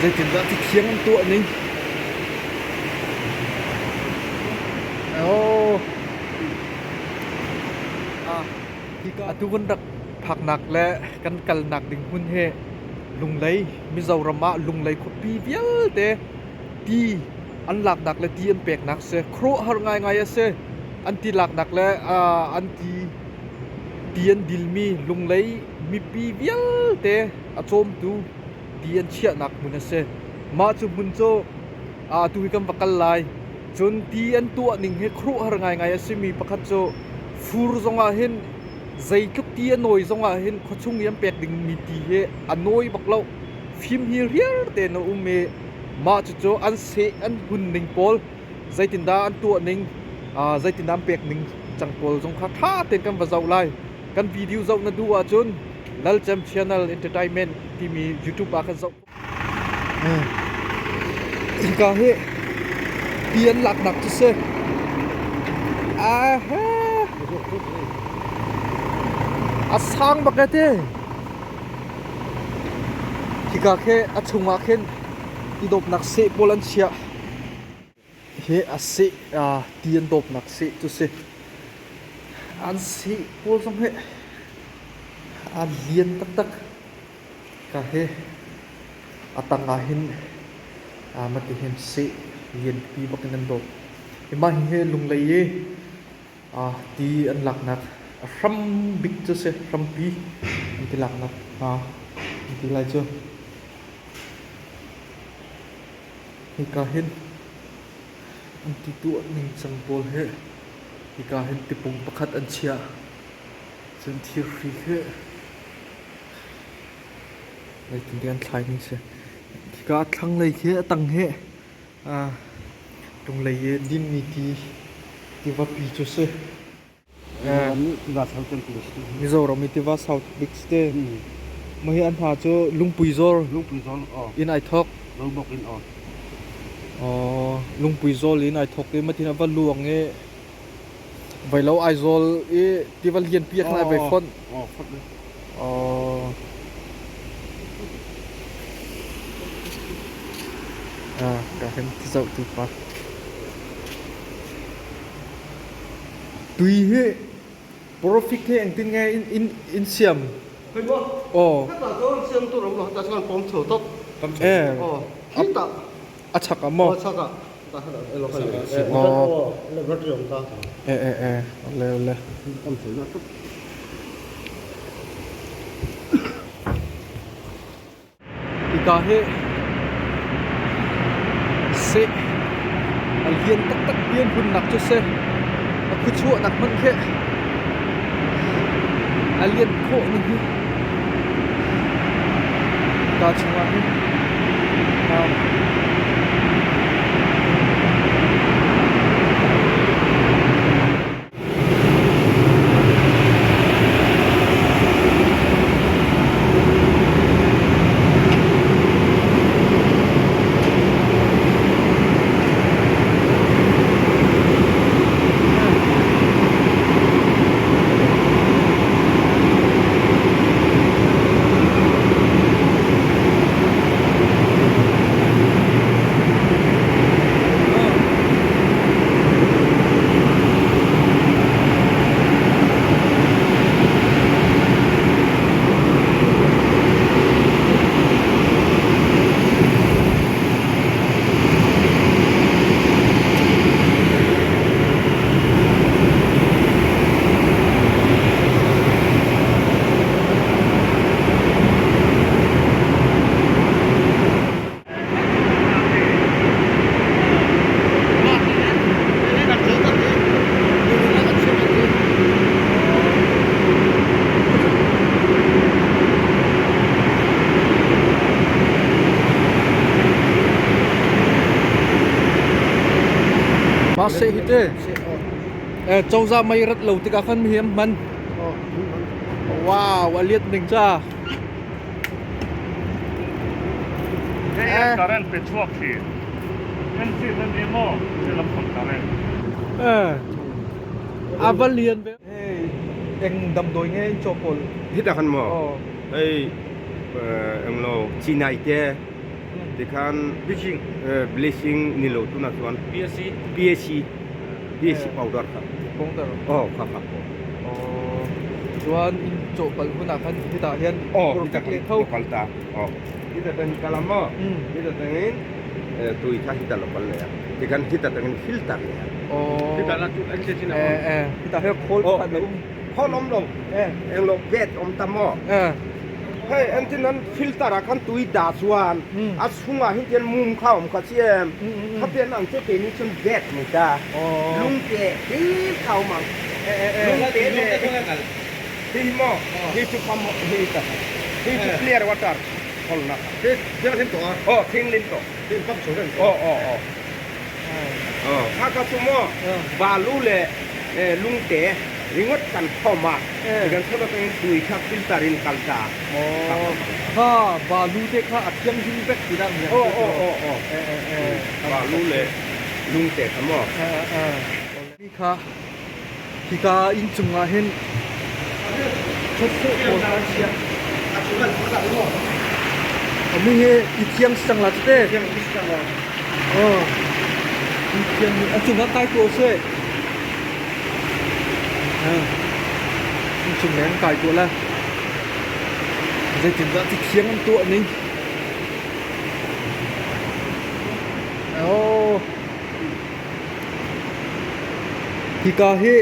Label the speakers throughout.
Speaker 1: Zeitindah ti thiang an tuah ning? Oh. Atu kan rak phaknak le kan kalnak ding hmun hi Lunglei, Mizoram ah Lunglei khuapi vialte ti an laknak le ti an peknak si. Khuaruahhar ngaingai a si. An ti laknak le an ti ti an dilmi Lunglei mipi vialte a cawmtu ti an chiahnak hmun a si. Mah cu hmun cu atu hi kan va kal lai. Cun ti an tuah ning hi khuaruahhar ngaingai a simi pakhat cu fur zongah hin zeitluk ti a nawi zongah hin khuachung i an pek dingmi ti hi a nawi bak lo. Fim hi riar tein a um i mah cucu an seh an hun ning pawl zeitindah an tuah ning zeitindah an pek ning cang pawl zong kha ṭha tein kan va zoh lai. Kan video zoh na duh ahcun Lalcem Channel Entertainment timi YouTube ah khan zoh. Hika hi ti an laknak cu si. A sang bak e ti. Hika khi a chungah khin ti dawpnak seh pawl an chiah. Hi a seh ti an dawpnak seh cu si. An seh pawl zong hi a lian taktak. Ka hi a tang ah hin mati hin seh lianpi bak in an dawp. Hi mah hi Lunglei i ti an laknak a hram bik cu si, hrampi an ti laknak an ti lai cu. Hika hin an ti tuah ningcang pawl hi hika hin tipung pakhat an chiah. Cun thirhri khi Zeitintiah an thlai ning si. Khika a thlanglei khi a tang hi lunglei i dinmi ti tivapi cu si. Mizoram i tiva sau bik si te. Mah hi an hna cu Lungpui Zawl in ai thawk. Lungpui Zawl in ai thawk i matin a va luang i Veilo Aizawl i tiva lianpi ah khan ai vei fonh. Ka hin ti zoh tu pa. Tui hi profit hi engtin nge in in in siam?
Speaker 2: Hei mo.
Speaker 1: Aw.
Speaker 2: Heta chuan siam tur awm lo, heta chuan pawm chho tawp.
Speaker 1: Eh.
Speaker 2: Aw. Khi tah.
Speaker 1: A chak ah maw?
Speaker 2: A chak ah.
Speaker 1: Eh eh eh. Ole ole. Hika hi seh a lian taktak pian hunnak cu si. A khuachuahnak hmanh khi a lian khawh ning hi. Hika chungah hin Mah seh hi te cozah mei rat lo tikah khan mi hi an hman. Wow, a liat ning ca.
Speaker 3: Hei current pe chuak hi. NC nan ni maw? Lam current.
Speaker 1: Eh. A va lian ve. Hey, eng damdawi nge in cawk pawl.
Speaker 2: Hita khan maw?
Speaker 1: Oh.
Speaker 2: Hei englo chinai te tikhan
Speaker 3: Bleaching.
Speaker 2: Bleaching ni lo tuna chuan
Speaker 3: PSC.
Speaker 2: PSC PSC powder kha.
Speaker 1: Powder.
Speaker 2: Oh kha kha.
Speaker 1: Oh. Chuan in cawh pal hunah khan hitah hian
Speaker 2: Oh,
Speaker 1: perfect
Speaker 2: hita
Speaker 1: le
Speaker 2: kan
Speaker 1: tho.
Speaker 2: lokal ta. Oh. Hita tan kalamo. Hita tangin tui kha hita lokal le. Tikhan hita tangin filter le.
Speaker 1: Oh.
Speaker 3: Hita la chu an che chin
Speaker 1: Eh eh hita he khawl
Speaker 2: Oh,
Speaker 1: pakhat a um.
Speaker 2: Khol om lo.
Speaker 1: Eh.
Speaker 2: Englo bet om ta mo.
Speaker 1: Eh.
Speaker 2: Hei entin nan filter ah khan tui dah chuan a chungah hin tian mum kha awm kha chi em khapian ang che keini chuan vet ni ta lungte hlir kha awm ang lungte leh hei maw hei chu pump hei ta hei chu clear water hawlna kha aw thianghlim tawh aw aw aw aw kha kha chu maw balu leh lungte ringawt kan khawm a kan khawm atangin tui kha filter in kal ta.
Speaker 1: Kha balu te kha a thianghlim vek ti dah niang.
Speaker 2: Aw aw aw aw balu leh lungte kha maw.
Speaker 1: Mi kha hika inn cung ah hin thawtfawh pawl kha an chiah. Mi hi i thiang si cang la tete. Aw i thiang a cung ah kai tuah seh. Inn cung leng kai tuah la. Zeitindah ti thiang an tuah ning? Oh. Hika hi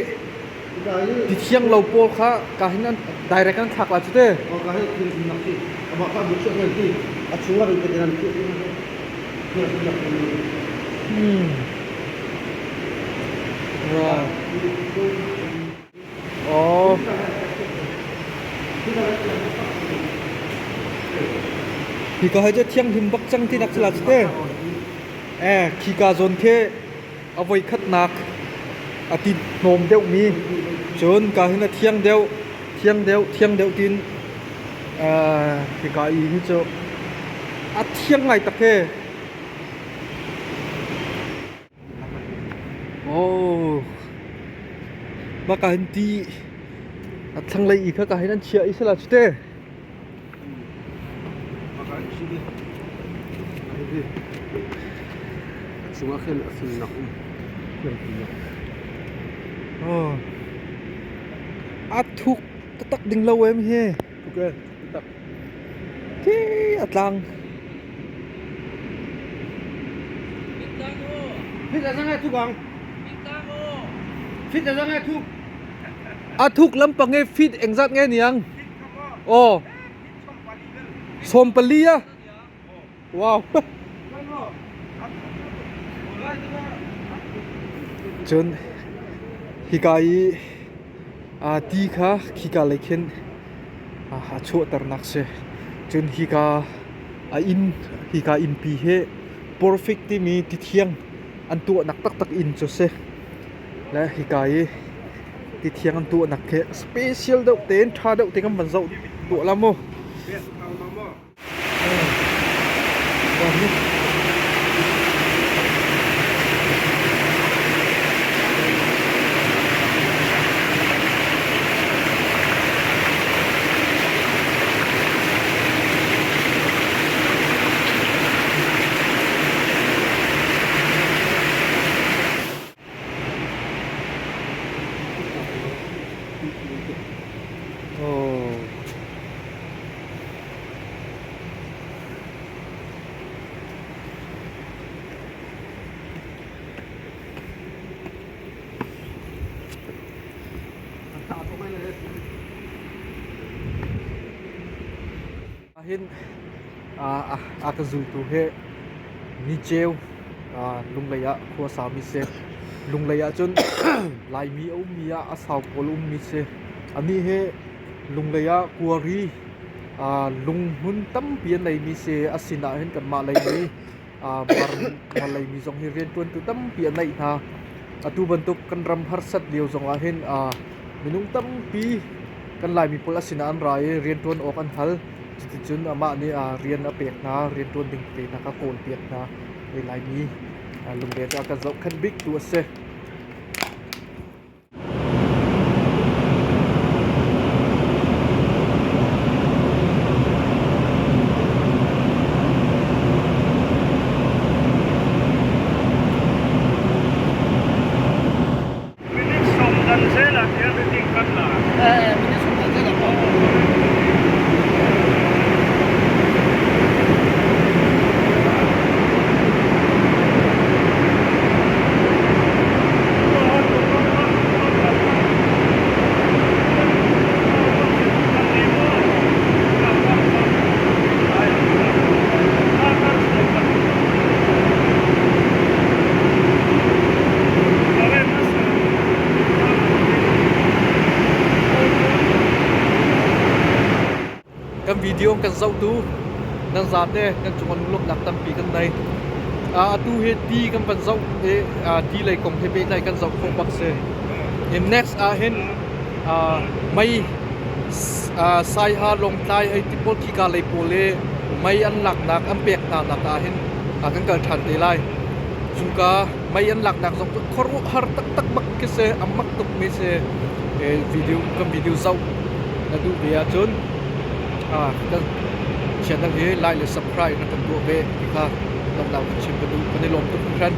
Speaker 1: ti thiang lo pawl kha ka hin an direct an thlak la cu te.
Speaker 2: Ka hi thil nak si. Amah kha bu chuak ngai ti. A chung ah rin te an
Speaker 1: Right. Oh. Hika hi cu thianghlim bak cang ti nak si la cu te. Eh, khika zawn khi a voi khatnak a ti hnawm deuhmi cun ka hin a thiang deuh, thiang deuh, thiang deuh tin hika i hi cu a thiang ngai tak he. Oh, mah ka hin ti a thlanglei i kha ka hin an chiah i sila cu te.
Speaker 2: Chungah khin a fimnak um.
Speaker 1: Oh. A thuk taktak ding lo em hi.
Speaker 2: Okay, tak.
Speaker 1: Khi a tlang.
Speaker 2: Fit a zangai thuk ang. Fit a zangai thuk.
Speaker 1: A thuk lampang e fit engzat nge niang? Aw. 14 a. Wow. Cun hika i ti kha khika lei khin a chuahternak si. Cun hika a inn hika innpi hi perfect timi ti thiang an tuahnak taktak inn cu si. Le hika i ti thiang an tuahnak khi special deuh tein ṭha deuh te kan van zoh tuah la mu. Hin a ka zultu hi niceu Lunglei ah khua sami si. Lunglei ahcun Laimi a ummi ah a sau pawl a ummi si. Anih hi Lunglei ah kuari lunghmun tampi an neimi si. A sinah hin kanmah Laimi Laimi zong hi rianṭuantu tampi a neih hna. Atu bantuk kan ram harsat lio zongah hin minung tampi kan Laimi pawl a sinah an ra i rianṭuan awk an hal. Cuticun amah nih rian a pek hna, rianṭuan ding te hna kha kawlpiak hna. Hi Laimi lungre cu a kan zohkhenh biktu a si.
Speaker 3: Zelah tiah meeting kan la.
Speaker 1: Kan video kan zohtu nan zate kan cung lunglawmhnak tampi kan nei. Atu hi ti kan van zoh i ti lei kong he pehtlai kan zoh khawh bak si. Next ah hin mei Saiha Lawngtlai hei ti pawl khika lei pawl i mei an laknak an pek hna nak ah hin kan kal ṭhan te lai. Cuka mei an laknak zong cu khuaruahhar taktak bak khi si, a mak tukmi si. Video kan video zoh na duh ve ahcun kan channel hi like le subscribe na kan tuah ve ti kha lawmhnak kan chim ka duh. Kan i lawm tuk hringhran.